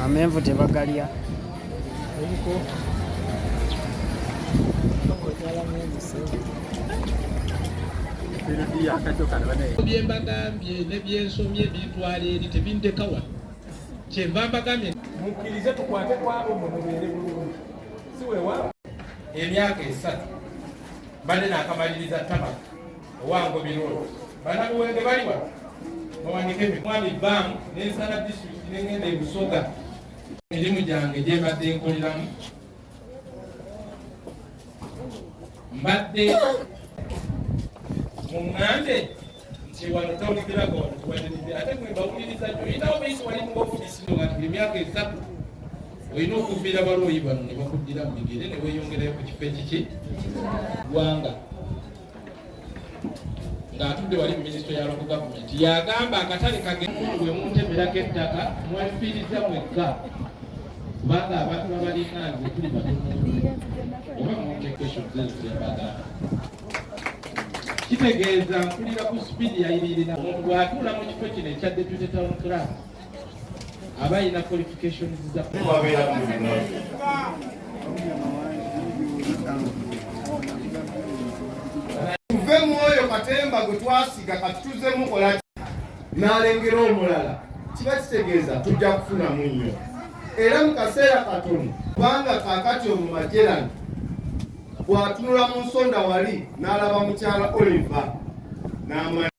Amenvu tebagalya. Byembagambye ne byensomye bintwala eri, tebindeka wano. Kyenva mbagambye mukkirize tukwate kwabo, mwe mubeere bulungi, si wewa. Emyaka 3 mbadde nakamaliriza tabaka owango birolo banabuwenge bali wano bawanike mwami bamu nensala district nengenda ebusoga emirimu gyange gyembadde nkoleramu mbadde muŋŋambe nti wano tawuliraga wano tuwadde ate mwe mbawuliriza nnyo. Oyinawo buyisi wali mu ofiisi nga nti buli myaka 3 olina okuviira balooyi bano ne bakuddira mu bigere ne weeyongerayo ku kifo ekiki gwanga. Ng'atudde wali mu minisitule ya local government yagamba akatale kagenda bwe muntemerako ettaka mwefiiriza mwekka, kubanga abantu babalinga nze tuli batono oba munteekesho zezembagamba kitegeeza nkulira ku sipiidi yayiririra. Omuntu bw'atuula mu kifo kino ekya deputy town clerk aba alina qualifications za Tuve mu oyo katemba gwe twasiga, kati tuze mukola n'alengera omulala, kiba kitegeeza tujja kufunamu nnyo era mu kaseera katono, kubanga kaakati omumajerani bw'atunula mu nsonda wali n'alaba mukyala Oliver n'amanya.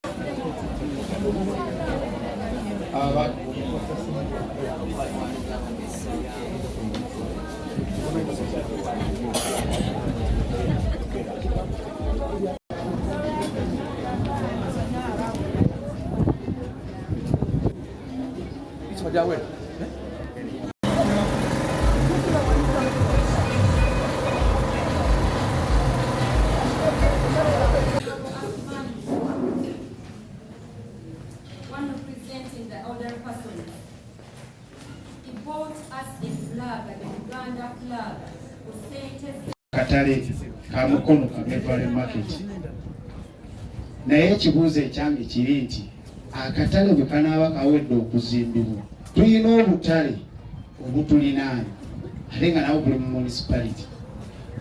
One representing the elder persons. He bought us a flag, the Uganda flag, for sente. Katale ka Mukono Kamevale Market, naye ekibuuzo ekyange kiri nti akatale bwe kanaaba kawedde okuzimbibwa, tulina obutale obutulinaanye ate nga nabwo buli mu municipality,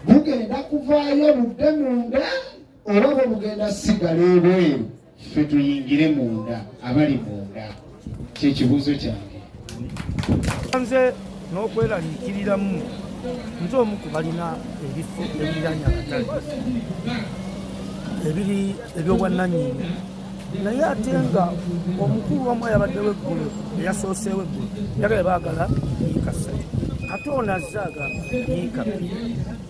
bugenda kuvaayo budde munda oba bwe bugenda sigala ebweru ffe tuyingire munda? Abali munda, kyekibuuzo kyange. Nze n'okweraliikiriramu, nze omu ku balina ebifo ebiriraanye akatale ebiri ebyobwannannyini, naye ate nga omukulu omu ayabaddewo eggulo, eyasooseewo eggulo, yagala baagala yiika 3, ate ono azze agamba yiika 2,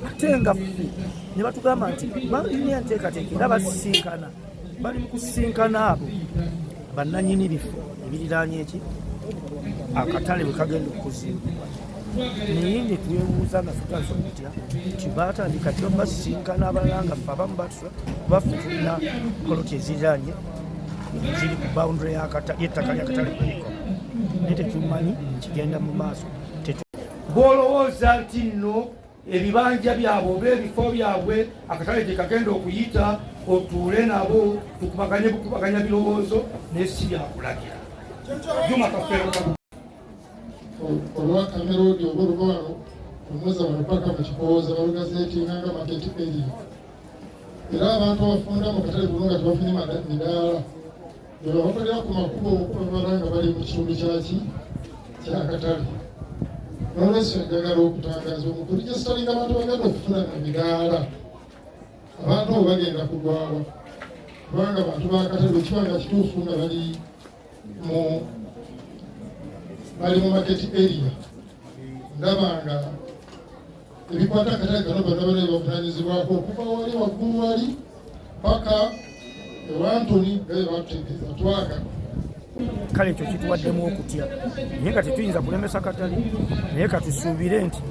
ate nga ffe ne batugamba nti balina enteekateeka era basisinkana, bali mu kusisinkana abo bannanyini bifo ebiriraanye eki akatale bwe kagenda okuzimbibwa. Naye ne twebuuza nga tutandisa okutya nti batandika tyo basisinkana abalala nga ffe abamu batusula, kuba ffe tulina poloti eziriraanye ziri ku boundary y'ettaka lyakatale kuliko, naye tetumanyi kigenda mu maaso. Bwolowooza nti nno ebibanja byabwe oba ebifo byabwe akatale gye kagenda okuyita, otuule nabo tukubaganye bukubaganya birowoozo, naye si byakulagira. Juma Kafeero. Olwa Kamerodi oba oluva wano omuza wano paka mu Kikooza balugazeetinga nga market area, era abantu abafunda mu katale kuno nga tebafunye midaala bwe babakolera ku makubo babala nga bali mu kitundu kyaki kyakatale. N'olwekyo njagala okutangaza omukuregisteringa abantu bagenda okufuna emidaala, abantu abo bagenda kugwawa, kubanga abantu bakatale bwekiba nga kituufu nga bali mu market area, ndaba nga ebikwata akatale kano bonna bana bavunanyizibwako okuva wali waggulu wali paka ewantoni nga bebatutegeeza twagala. Kale ekyo kituwaddemu okutya, naye nga tetuyinza kulemesa katale, naye katusuubire nti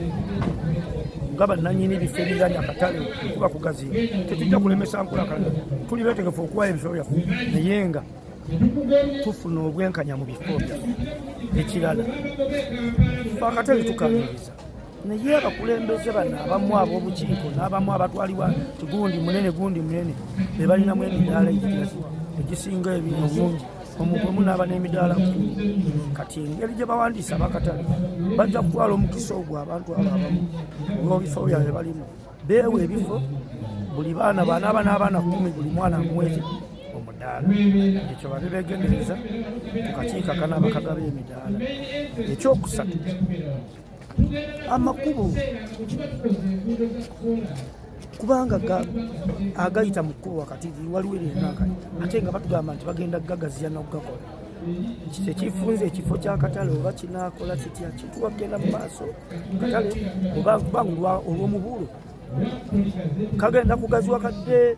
nga bannanyini bifo ebiriraanye akatale kuba kugazimba tetujja kulemesa nkulaakulana. Tuli beetegefu okuwayo ebifo byaffe, naye nga tufuna obwenkanya mu bifo byaffe. Ekirala, fe akatale tukaniriza. Naye abakulembeze bano abamu ab'obukiiko n'abamu abatwalibwa nti gundi munene gundi munene be balinamu emidaala egisinga obungi, omuntu omu n'aba n'emidaala 10. Kati engeri gye bawandiisa abakatale bajja kutwala omukisa ogwo abantu abo abamu olw'ebifo byabwe balimu beewa ebifo, buli baana banaaba n'abaana 10, buli mwana amuweze omudaala. Ekyo babe beegendereza ku kakiiko akanaaba kagaba emidaala. Ekyokusatu, amakubo, kubanga agayita mu kkubo wakati waliwo erina akayita, ate nga batugamba nti bagenda kugagaziya n'okugakola. Tekifunze ekifo ky'akatale oba kinaakola kitya kituwa kugenda mu maaso katale, oba kubanga olw'omubuulo kagenda kugaziwa kadde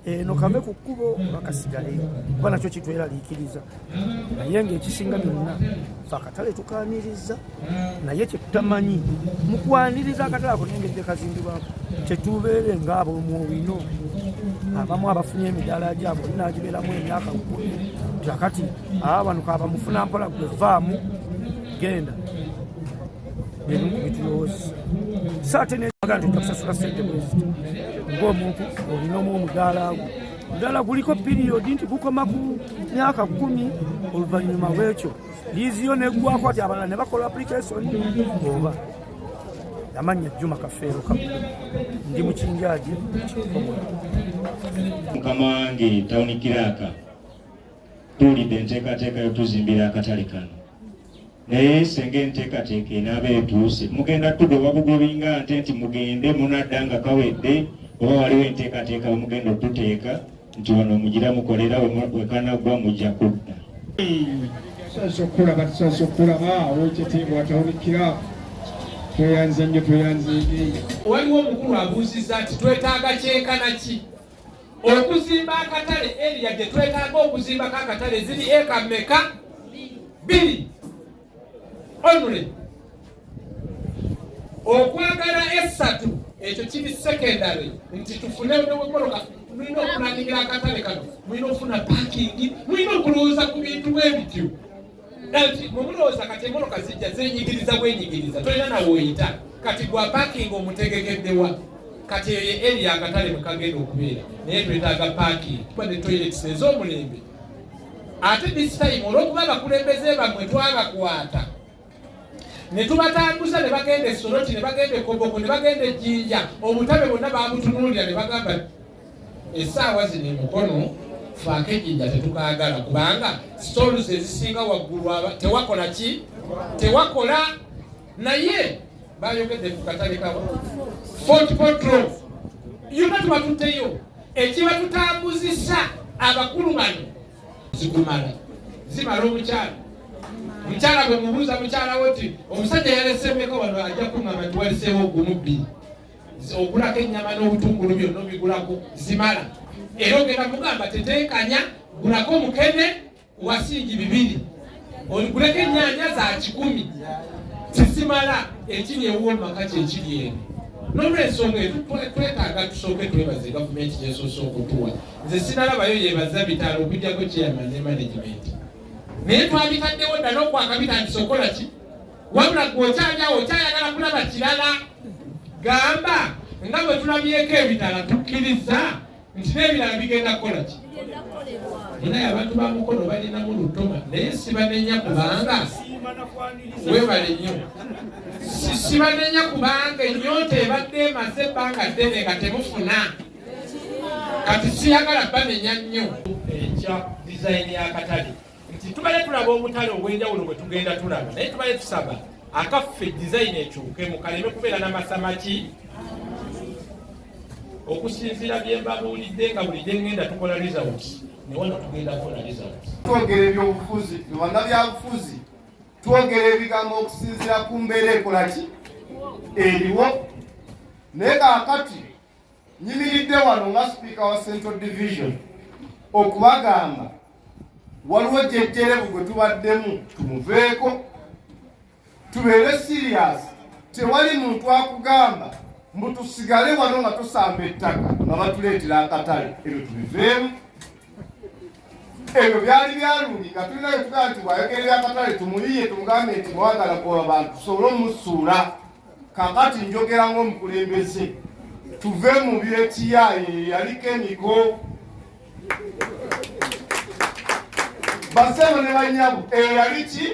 eno kave ku kkubo oba kasigaleyo, kuba nakyo kitweraliikiriza. Naye ng'ekisinga byonna, fe akatale tukaaniriza, naye kyetutamanyi mu kwaniriza akatale ako n'engeri gye kazimbibwako, tetubeere ng'ab'omwowino abamu abafunye emidaala gyabwe oli n'agibeeramu emyaka 10, nti akati aba bano kaba mufuna mpola, gwe vaamu genda. Ebimu ku bitulowooza so ate neaga nti ojja kusasula ssente bweziti ng'omuntu olina omu omudaala gwo, omudaala guliko piriyodi nti gukoma ku myaka 10, oluvannyuma lwekyo liizi yo neggwako, ati abalala ne bakola application. Oba amannya Juma Kafeero Kabugo, ndi mukinjaagi Kikomola. Mukama wange town clerk, tuwulidde enteekateeka yotuzimbira akatale kano, naye senga enteekateeka enaaba etuuse mugenda tugoba bugobi nga nte nti mugende munadda nga kawedde, oba waliwo enteekateeka bwe mugenda otuteeka nti wano mugira mukolera wekanaggwa mujja kudda? Tusanyuse okukulaba, tusanyuse okukulaba, owekitiibwa town clerk. Tweyanze nnyo, tweyanzeege. Waliwo omukulu abuuzizza nti twetaaga kyenkana ki okuzimba akatale? Area gye twetaaga okuzimbako akatale ziri eka mmeka? 2 only. Okwagala esatu ekyo kiri secondary, nti tufune newemmotoka. Mulina okulandikira akatale kano, mulina okufuna parking, mulina okulowooza ku bintu bwe bityo, nti mwemulowooza kati emmotoka zijja zenyigiriza bwenyigiriza, tolina nawe oyita. Kati gwa parking omutegekeddewa? Kati eyo ye area akatale mwe kagenda okubeera, naye twetaaga parking kuba ne toilets ez'omulembe. Ate this time olw'okuba abakulembeze bammwe twabakwata ne tubatambuza ne bagenda e Soroti, ne bagenda e Koboko, ne bagenda e Jjinja, obutabe bwonna babutunuulira ne bagamba essaawa zino emukono faako ejjinja tetukaagala, kubanga stalls ezisinga waggulu tewakola ki, tewakola. Naye bayogedde ku katale ka Fort Portal yonna tubatutteyo, ekiba tutambuzisa abakulu bano zikumala zimala. Omukyala, omukyala bwe mubuuza mukyala wo nti omusajja yalese meka wano, ajja kuŋŋamba nti waliseewo ogumu bbiri, ogulako ennyama n'obutungulu byonna obigulako, zimala. Era ogenda mugamba teteekanya, gulako omukene wasingi 2, oliguleko ennyaanya za 100, tizimala. Ekiri ewuwo mu maka kyekiri eno. N'olwensonga eyo twetaaga tusooke twebaze gavumenti gyesoose okutuwa. Nze sinalabayo yebaza bitaala okuggyako chairman ne management, naye twabitaddewo dda n'okwaka bitandise okukola ki. Wabula gwe okyali awo okyayagala kulaba kirala, gamba nga bwe tulabyeko ebitala, tukkiriza nti n'ebirala bigenda kukola ki. Naye abantu ba Mukono balinamu lutoma, naye sibanenya kubanga webale nnyo. Sibanenya kubanga ennyonta ebadde emaze ebbanga ddene nga temufuna. Kati siyagala banenya nnyo. Ekya design y'akatale, nti tubale tulaba obutale obw'enjawulo bwe tugenda tulaba, naye tubale tusaba akaffe design ekyukemu kaleme kubeera n'amasamaki. Okusinziira bye mbabuulidde, nga buli gye ŋŋenda tukola results, ne wano tugenda kukola results. Twogera ebyobufuzi, bannabyabufuzi twogera ebigambo okusinziira ku mbeera ekola ki eriwo. Naye kaakati nyimiridde wano nga sipiika wa Central Division okubagamba waliwo jejjerebu gwe tubaddemu, tumuveeko, tubeere serious. Tewali muntu akugamba mbu tusigale wano nga tusamba ettaka nga batuleetera akatale. Ebyo tubiveemu. Ebyo byali byalungi nga tulinayo tugaa nti bwayogerera akatale tumuyiye, tumugambe nti mwagala kuba bantu tusobole omusuula. Kakati njogera ng'omukulembeze, tuve mu by'ekiyaaye yaliko emiko. Bassebo ne bannyabo, eyo yali ki?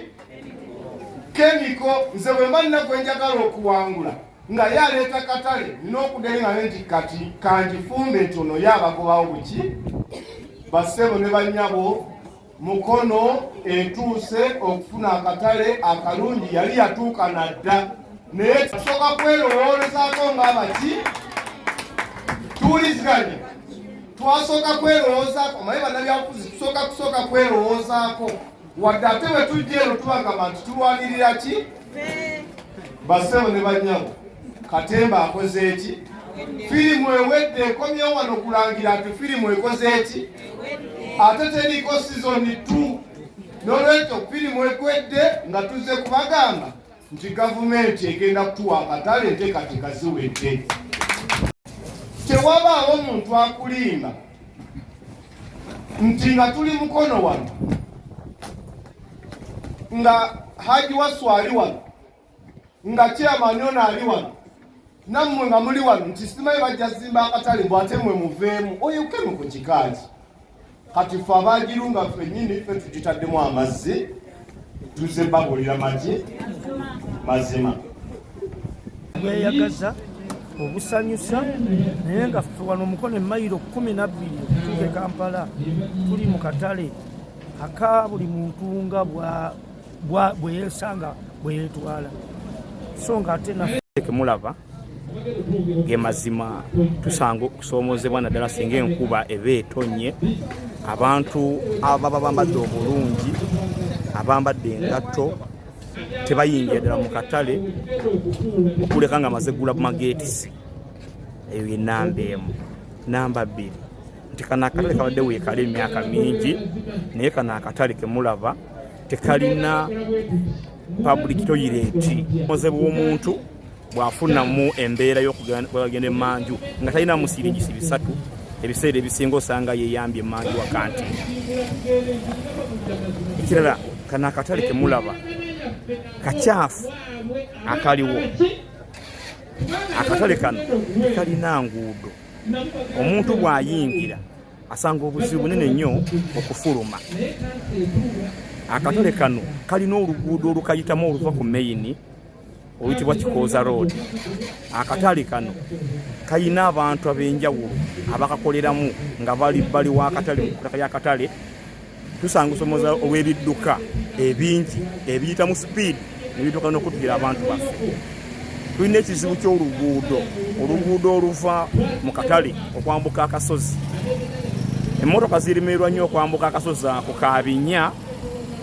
Kemiko. Nze bwe mba nina gwe njagala okuwangula nga ye aleeta katale, nina okuddayo nga nti kati kanjifumbe nti ono ye abagobawo buki. Bassebo ne bannyabo, Mukono etuuse okufuna akatale akalungi, yali yatuuka nadda, naye tusooka kwerowoolezaako ng'abaki tuwuliziganya. Twasooka kwerowoozaako, omanyi bannabyabufuzi tusooka kusooka kwerowoozaako, wadde ate bwe tujja eno tubagamba nti tulwanirira ki? Bassebo ne bannyabo, katemba akoze eki? Firimu ewedde, ekomyewo wano kulangira nti firimu ekoze eki, ate teriiko sizoni 2. N'olwekyo firimu egwedde nga tuzze kubagamba nti gavumenti egenda kutuwa akatale, enteekateeka ziwedde. Tewabaawo muntu akulimba nti nga tuli Mukono wano, nga Haji Wasswa ali wano, nga chairman ono ali wano, nammwe nga muli wano, nti simanyi bajja zimba akatale mbu ate mwe muveemu. Oyo kemu ku kikaaki. Kati ffe abagirunga ffennyini ffe tugitaddemu amazzi, tuze babuulira magi mazima. Bweyagaza obusanyusa, naye nga ffe wano Mukono emayiro 12 okutuuka e Kampala tuli mu katale aka buli muntu nga bwe yeesanga bwe yeetwala, so nga ate naffe mulaba ge mazima tusanga okusoomozebwa, naddala singa enkuba eba etonnye. Abantu ababa bambadde obulungi, abambadde engatto, tebayingira ddala mu katale okuleka nga amaze gula mageetisi. Eyo ye namba emu. Namba 2, nti kano akatale kabadde weekala emyaka mingi, naye kano akatale kemulaba tekalina public toilet. Ozebwa omuntu bw'afunamu embeera y'okugenda emmanju nga talina musiringisi bisatu, ebiseera ebisinga osanga yeeyambye emmanju wa kantini. Ekirala, kano akatale kemulaba kakyafu akaliwo. Akatale kano tekalina nguudo, omuntu bw'ayingira asanga obuzibu bunene nnyo okufuluma. Akatale kano kalina oluguudo olukayitamu oluva ku meyini oluyitibwa Kikooza Road. Akatale kano kalina abantu ab'enjawulo abakakoleramu nga bali bbali w'akatale, mu ttaka ly'akatale. Tusanga okusomoza olw'ebidduka ebingi ebiyitamu sipiidi ne bituuka n'okutukira abantu baffe. Tulina ekizibu ky'oluguudo, oluguudo oluva mu katale okwambuka akasozi. Emmotoka ziremererwa nnyo okwambuka akasozi ako ka binnya.